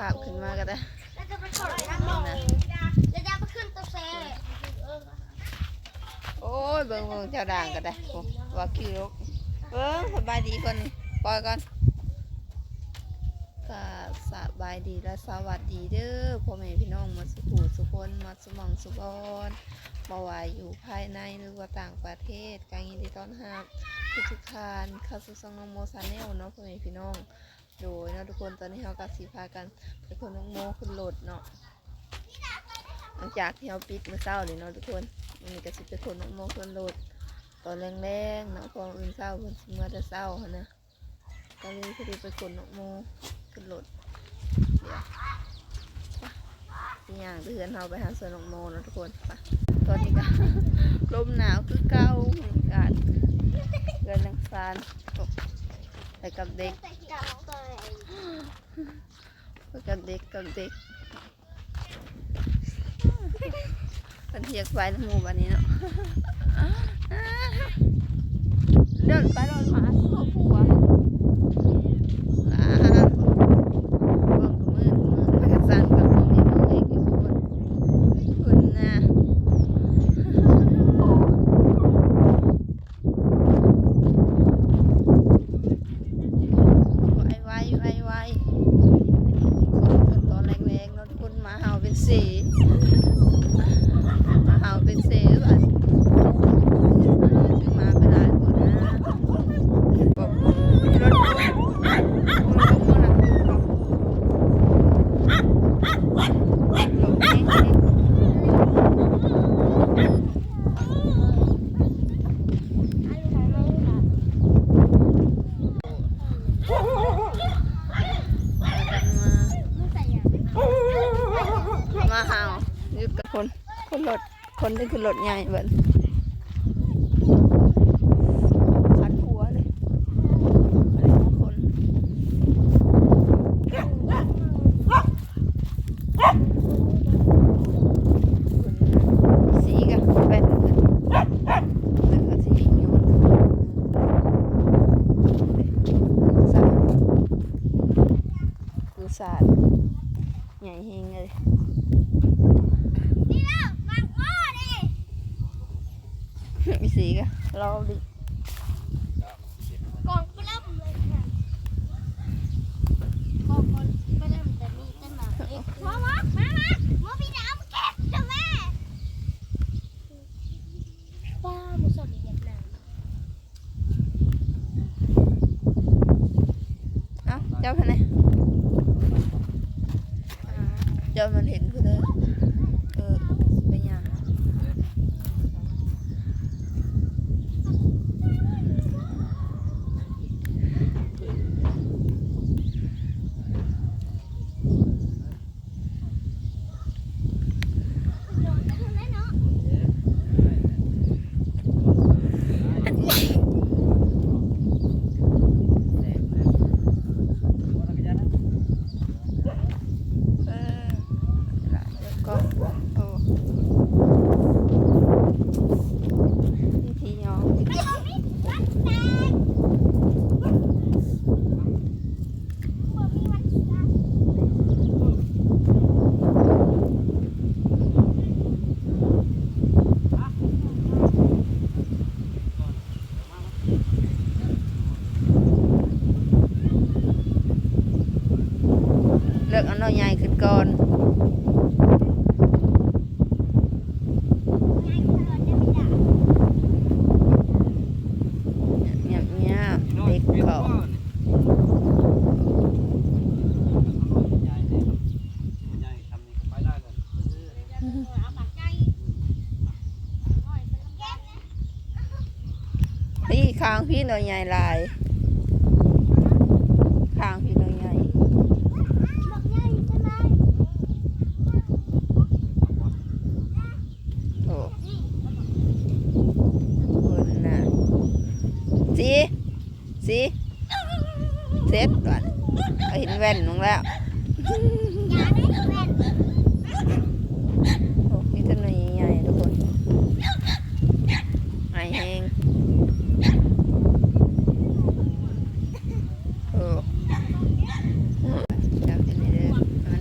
ພາບຂຶ້ນມາກໍໄດ້ ແລ້ວຈະໄປເຂົ້າໄປທາງໝໍ ແລ້ວຈະໄປຂຶ້ນໂຕແຊ. ໂອ້ຍ ເບິ່ງ ເບິ່ງເຈົ້າດ່າງກໍໄດ້ ໂອ້ ວ່າຄິວລົກ ເບິ່ງ ສະບາຍດີກ່ອນ ປ່ອຍກ່ອນ. ກະສະບາຍດີ ແລະ ສະຫວັດດີເດີ ພໍ່ແມ່ພີ່ນ້ອງໝົດສູ່ຜູ້ສູ່ຄົນ ໝົດສູ່ໝ່ອງສູ່ບ່ອນ ບໍ່ວ່າຢູ່ພາຍໃນ ຫຼືວ່າຕ່າງປະເທດ ກະຍິນດີຕ້ອນຮັບທຸກໆທ່ານເຂົ້າສູ່ຊ່ອງນ້ອງໂມ Channel ເນາະ ພໍ່ແມ່ພີ່ນ້ອງ. ໂດຍເນາະທຸກຄົນ ຕອນນີ້ເຮົາກໍຊິພາກັນໄປຂົນນ້ອງໂມຂຶ້ນລົດເນາະ ຫຼັງຈາກທີ່ເຮົາປິດມື້ເຊົ້ານີ້ເນາະທຸກຄົນ. ມື້ນີ້ກໍຊິໄປຂົນນ້ອງໂມຂຶ້ນລົດຕອນແລງໆເນາະ ເພາະມື້ອື່ນເຊົ້າເພິ່ນຊິເມືອແຕ່ເຊົ້າຫັ້ນນະ ກໍເລີຍພໍດີໄປຂົນນ້ອງໂມຂຶ້ນລົດ. ດຽວ ໄປ ຊິຍ່າງແຕ່ເຮືອນເຮົາໄປຫາສວນນ້ອງໂມເນາະທຸກຄົນ. ໄປ ຕອນນີ້ກໍລົມໜາວຄືເກົ່າ ບັນຍາກາດເຮືອນຍັງຊານ ໄປກັບເດັກ ໄປກັບເດັກ ກັບເດັກ ເພິ່ນຢາກໄປນຳໝູ່ບັດນີ້ເນາະ ເດີນໄປໂລດໝາ ຄອບຄົວ ອາ ເບິ່ງກໍມືດ ມືດ ພາກັນສັ່ນກັບເບິ່ງນີ້ ເບິ່ງອີກຄົນ ເພິ່ນນະ. ໄວໆ ໄວໆ ຄົນເພິ່ນຕອນແລງໆເນາະ ຄົນໝາເຫົ່າເປັນເສ ໝາເຫົ່າເປັນເສ ບາດ ຖືໝາໄປຫຼາຍຄົນນະ ລົດ ລົດ ລົດ ລົດ ລົດ ມາເຫົ່າ ຢຸດກັບຄົນ ຄົນລົດ ຄົນໄດ້ຂຶ້ນລົດໃຫຍ່ເບິດ ຄັນຫົວເລີຍ ຄົນ ສີກະແປນ ເພິ່ນ ເພິ່ນກໍຊິໂຍນ ສາດ ຄືສາດໃຫຍ່ແຮງເລີຍ ນີ້ເດີ ໝາກໝໍນີ້ ອີ່ສີກະລອດິ ກອງປະເລີ່ມເລີຍ ກອງປະເລີ່ມ ແຕ່ມີແຕ່ໝາກເອກ ມາ ມາ ມາ ມາ ບໍ່ມີແນວເກັບເດີແມ່ ປ້າ ບໍ່ສົນເຫດນາ ເອົ້າ ຈັບຫັ້ນແຫຼະ ເຈົ້າມັນເຫັນຜູ້ໃດ ເອີ ໄປຫຍັງ ເອີ ລະ ແລ້ວກໍ ໂອ້ ທີ່ຍອງ ເລືອກເອົາໜໍ່ໃຫຍ່ຂຶ້ນກ່ອນ ງຽບໆ ເດັກເຂົ້າ. ພີ້ ຂ້າງພີ້ໜໍ່ໃຫຍ່ຫຼາຍ ຂ້າງພີ້ໜໍ່ໃຫຍ່ ໂອ້ ເພິ່ນນະ ສີ ສີ ເສັດບາດ ເຫັນແວ່ນມຶງແລ້ວ ໂອ້ ມີແຕ່ໜ່ວຍໃຫຍ່ໆ ທຸກຄົນ ໄອແຮງ ໂອ້ ຈັບຢູ່ນີ້ເດີ ໃຫ້ມັ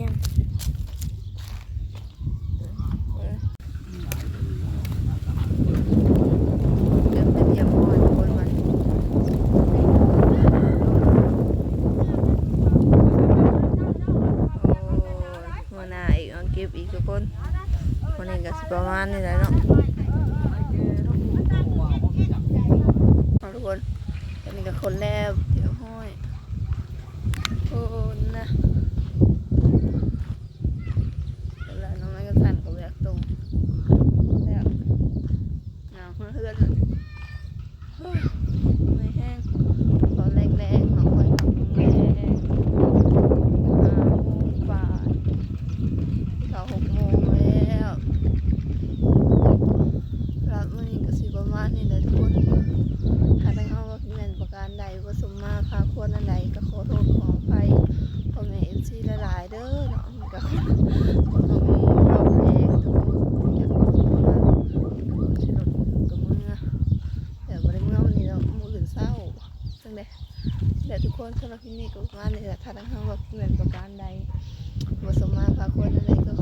ຍັງ ເອີ ເລີ່ມເປັນຮຽບຮ້ອຍທຸກຄົນ ມາ ໂອ້ຍ ຫົວໜ້າອີກ ເອົາເກັບອີກທຸກຄົນ. ມື້ນີ້ກໍຊິປະມານນີ້ແຫຼະເນາະ ເອົາທຸກຄົນ. ຕອນນີ້ກໍຂົນແລ້ວຮຽບຮ້ອຍ ໂອ້ນະ ແລ້ວນ້ອງໄມ້ກໍສັ່ນ ກໍບໍ່ຢາກຕົງແລ້ວ ໜາວເຮືອນ ເມື່ອຍແຮງ. ຕອນແລງໆ ເຮົາຄ່ອຍເຂົ້າໂຮງແຮມ ຫ້າໂມງປາຍ ເຂົ້າຫົກໂມງແລ້ວ. ສຳລັບມື້ນີ້ກໍຊິປະມານນີ້ແຫຼະທຸກຄົນ. ຖ້າທາງເຮົາວ່າຜິດແມ່ນປະການໃດ ບໍ່ສົມມາພາຄວນອັນໃດ ກໍຂໍໂທດຂໍອະໄພພໍ່ແມ່ເອັຟຊີຫຼາຍໆເດີເນາະ. ມັນກໍຄົນເຮົາແພງທຸກຄົນ ຢາກເຂົ້າມາ ເປັນຄົນຊິລົດກໍເມືອ ແຕ່ບໍ່ໄດ້ເມືອມື້ນີ້ດອກ ມື້ອື່ນເຊົ້າ. ຈັ່ງໃດແຫຼະທຸກຄົນ, ສຳລັບຄລິບນີ້ກໍປະມານນີ້ແຫຼະ. ຖ້າທາງເຮົາວ່າແມ່ນປະການໃດ ບໍ່ສົມມາພາຄວນອັນໃດ ກໍ